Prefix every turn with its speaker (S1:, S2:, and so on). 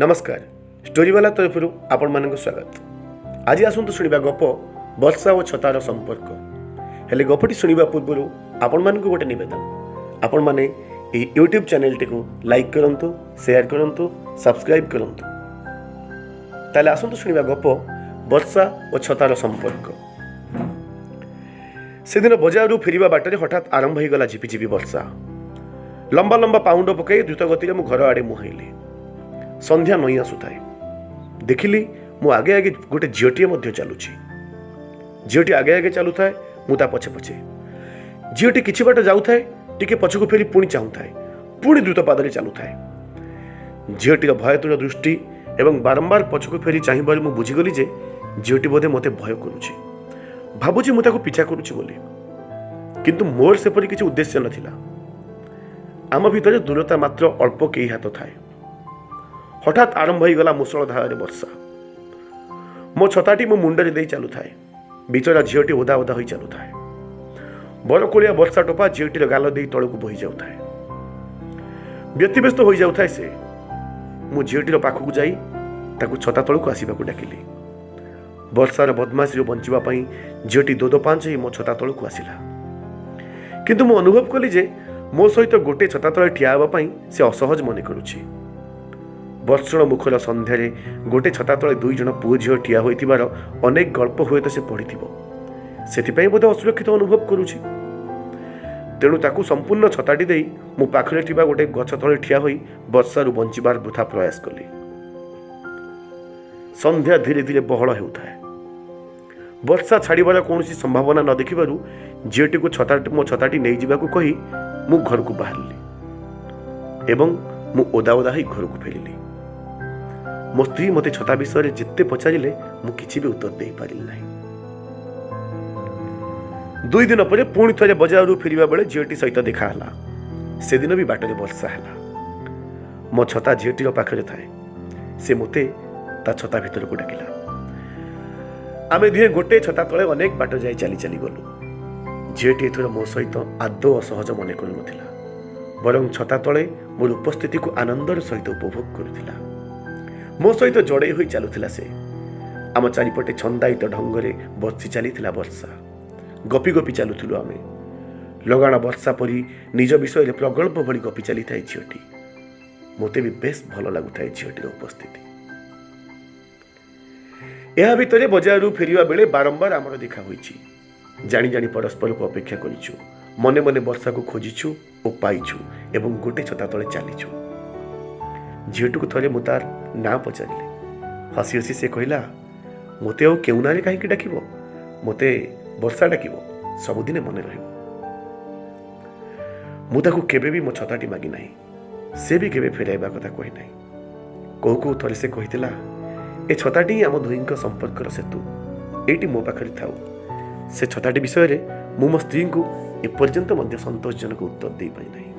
S1: ନମସ୍କାର, ଷ୍ଟୋରିବାଲା ତରଫରୁ ଆପଣମାନଙ୍କୁ ସ୍ୱାଗତ। ଆଜି ଆସନ୍ତୁ ଶୁଣିବା ଗପ ବର୍ଷା ଓ ଛତାର ସମ୍ପର୍କ। ହେଲେ ଗପଟି ଶୁଣିବା ପୂର୍ବରୁ ଆପଣମାନଙ୍କୁ ଗୋଟେ ନିବେଦନ, ଆପଣମାନେ ଏହି ୟୁଟ୍ୟୁବ୍ ଚ୍ୟାନେଲଟିକୁ ଲାଇକ୍ କରନ୍ତୁ, ସେୟାର କରନ୍ତୁ, ସବସ୍କ୍ରାଇବ୍ କରନ୍ତୁ। ତାହେଲେ ଆସନ୍ତୁ ଶୁଣିବା ଗପ ବର୍ଷା ଓ ଛତାର ସମ୍ପର୍କ। ସେଦିନ ବଜାରରୁ ଫେରିବା ବାଟରେ ହଠାତ୍ ଆରମ୍ଭ ହୋଇଗଲା ଝିପିଝିପି ବର୍ଷା। ଲମ୍ବା ଲମ୍ବା ପାହୁଣ୍ଡ ପକାଇ ଦ୍ରୁତ ଗତିରେ ମୁଁ ଘର ଆଡ଼େ ମୁହାଁଇଲି। ସନ୍ଧ୍ୟା ନଇଁ ଆସୁଥାଏ। ଦେଖିଲି, ମୁଁ ଆଗେ ଆଗେ ଗୋଟେ ଝିଅଟିଏ ମଧ୍ୟ ଚାଲୁଛି। ଝିଅଟି ଆଗେ ଆଗେ ଚାଲୁଥାଏ, ମୁଁ ତା ପଛେ ପଛେ। ଝିଅଟି କିଛି ବାଟ ଯାଉଥାଏ, ଟିକେ ପଛକୁ ଫେରି ପୁଣି ଚାହୁଁଥାଏ, ପୁଣି ଦ୍ରୁତ ପାଦରେ ଚାଲୁଥାଏ। ଝିଅଟିର ଭୟତୁର ଦୃଷ୍ଟି ଏବଂ ବାରମ୍ବାର ପଛକୁ ଫେରି ଚାହିଁବାରୁ ମୁଁ ବୁଝିଗଲି ଯେ ଝିଅଟି ବୋଧେ ମୋତେ ଭୟ କରୁଛି, ଭାବୁଛି ମୁଁ ତାକୁ ପିଛା କରୁଛି ବୋଲି। କିନ୍ତୁ ମୋର ସେପରି କିଛି ଉଦ୍ଦେଶ୍ୟ ନଥିଲା। ଆମ ଭିତରେ ଦୂରତା ମାତ୍ର ଅଳ୍ପ କେଇ ହାତ ଥାଏ। ହଠାତ୍ ଆରମ୍ଭ ହୋଇଗଲା ମୂଷଳ ଧାରାରେ ବର୍ଷା। ମୋ ଛତାଟି ମୋ ମୁଣ୍ଡରେ ଦେଇ ଚାଲୁଥାଏ। ବିଚରା ଝିଅଟି ଓଦା ଓଦା ହୋଇ ଚାଲୁଥାଏ। ବରକୋଳିଆ ବର୍ଷା ଟୋପା ଝିଅଟିର ଗାଲ ଦେଇ ତଳକୁ ବୋହି ଯାଉଥାଏ। ବ୍ୟତିବ୍ୟସ୍ତ ହୋଇଯାଉଥାଏ ସେ। ମୁଁ ଝିଅଟିର ପାଖକୁ ଯାଇ ତାକୁ ଛତା ତଳକୁ ଆସିବାକୁ ଡାକିଲି। ବର୍ଷାର ବଦମାସିରୁ ବଞ୍ଚିବା ପାଇଁ ଝିଅଟି ଦୋଦୋପାଞ୍ଚ ହେଇ ମୋ ଛତା ତଳକୁ ଆସିଲା। କିନ୍ତୁ ମୁଁ ଅନୁଭବ କଲି ଯେ ମୋ ସହିତ ଗୋଟେ ଛତା ତଳେ ଠିଆ ହେବା ପାଇଁ ସେ ଅସହଜ ମନେ କରୁଛି। ବର୍ଷଣ ମୁଖର ସନ୍ଧ୍ୟାରେ ଗୋଟେ ଛତା ତଳେ ଦୁଇ ଜଣ ପୁଅ ଝିଅ ଠିଆ ହୋଇଥିବାର ଅନେକ ଗଳ୍ପ ହୁଏତ ସେ ପଢ଼ିଥିବ, ସେଥିପାଇଁ ବୋଧେ ଅସୁରକ୍ଷିତ ଅନୁଭବ କରୁଛି। ତେଣୁ ତାକୁ ସମ୍ପୂର୍ଣ୍ଣ ଛତାଟି ଦେଇ ମୁଁ ପାଖରେ ଥିବା ଗୋଟେ ଗଛ ତଳେ ଠିଆ ହୋଇ ବର୍ଷାରୁ ବଞ୍ଚିବାର ବୃଥା ପ୍ରୟାସ କଲି। ସନ୍ଧ୍ୟା ଧୀରେ ଧୀରେ ବହଳ ହେଉଥାଏ। ବର୍ଷା ଛାଡ଼ିବାର କୌଣସି ସମ୍ଭାବନା ନ ଦେଖିବାରୁ ଝିଅଟିକୁ ମୋ ଛତାଟି ନେଇଯିବାକୁ କହି ମୁଁ ଘରକୁ ବାହାରିଲି ଏବଂ ମୁଁ ଓଦା ଓଦା ହୋଇ ଘରକୁ ଫେରିଲି। ମୋ ସ୍ତ୍ରୀ ମୋତେ ଛତା ବିଷୟରେ ଯେତେ ପଚାରିଲେ, ମୁଁ କିଛି ବି ଉତ୍ତର ଦେଇପାରିଲି ନାହିଁ। 2 ଦିନ ପରେ ପୁଣି ଥରେ ବଜାରରୁ ଫେରିବା ବେଳେ ଝିଅଟି ସହିତ ଦେଖା ହେଲା। ସେଦିନ ବି ବାଟରେ ବର୍ଷା ହେଲା। ମୋ ଛତା ଝିଅଟିର ପାଖରେ ଥାଏ। ସେ ମୋତେ ତା ଛତା ଭିତରକୁ ଡାକିଲା। ଆମେ ଦୁହେଁ ଗୋଟେ ଛତା ତଳେ ଅନେକ ବାଟ ଯାଇ ଚାଲି ଚାଲି ଗଲୁ। ଝିଅଟି ଏଥର ମୋ ସହିତ ଆଦୌ ଅସହଜ ମନେ କରୁନଥିଲା, ବରଂ ଛତା ତଳେ ମୋର ଉପସ୍ଥିତିକୁ ଆନନ୍ଦର ସହିତ ଉପଭୋଗ କରୁଥିଲା। ମୋ ସହିତ ଜଡ଼େଇ ହୋଇ ଚାଲୁଥିଲା ସେ। ଆମ ଚାରିପଟେ ଛନ୍ଦାୟିତ ଢଙ୍ଗରେ ବର୍ଷି ଚାଲିଥିଲା ବର୍ଷା। ଗପି ଗପି ଚାଲୁଥିଲୁ ଆମେ। ଲଗାଣ ବର୍ଷା ପରି ନିଜ ବିଷୟରେ ପ୍ରଗଳ୍ଭ ଭଳି ଗପି ଚାଲିଥାଏ ଝିଅଟି। ମୋତେ ବି ବେଶ ଭଲ ଲାଗୁଥାଏ ଝିଅଟିର ଉପସ୍ଥିତି। ଏହା ଭିତରେ ବଜାରରୁ ଫେରିବା ବେଳେ ବାରମ୍ବାର ଆମର ଦେଖା ହୋଇଛି। ଜାଣି ଜାଣି ପରସ୍ପରକୁ ଅପେକ୍ଷା କରିଛୁ, ମନେ ମନେ ବର୍ଷାକୁ ଖୋଜିଛୁ ଓ ପାଇଛୁ ଏବଂ ଗୋଟେ ଛତା ତଳେ ଚାଲିଛୁ। ଝିଅଟିକୁ ଥରେ ମୁଁ ତାର ନାଁ ପଚାରିଲି। ହସି ହସି ସେ କହିଲା, "ମୋତେ ଆଉ କେଉଁ ନାଁରେ କାହିଁକି ଡାକିବ? ମୋତେ ବର୍ଷା ଡାକିବ, ସବୁଦିନେ ମନେ ରହିବ।" ମୁଁ ତାକୁ କେବେ ବି ମୋ ଛତାଟି ମାଗି ନାହିଁ। ସେ ବି କେବେ ଫେରାଇବା କଥା କହିନାହିଁ। କହୁ କହୁ ଥରେ ସେ କହିଥିଲା, "ଏ ଛତାଟି ହିଁ ଆମ ଦୁହିଁଙ୍କ ସମ୍ପର୍କର ସେତୁ, ଏଇଟି ମୋ ପାଖରେ ଥାଉ।" ସେ ଛତାଟି ବିଷୟରେ ମୁଁ ମୋ ସ୍ତ୍ରୀଙ୍କୁ ଏପର୍ଯ୍ୟନ୍ତ ମଧ୍ୟ ସନ୍ତୋଷଜନକ ଉତ୍ତର ଦେଇପାରିନାହିଁ।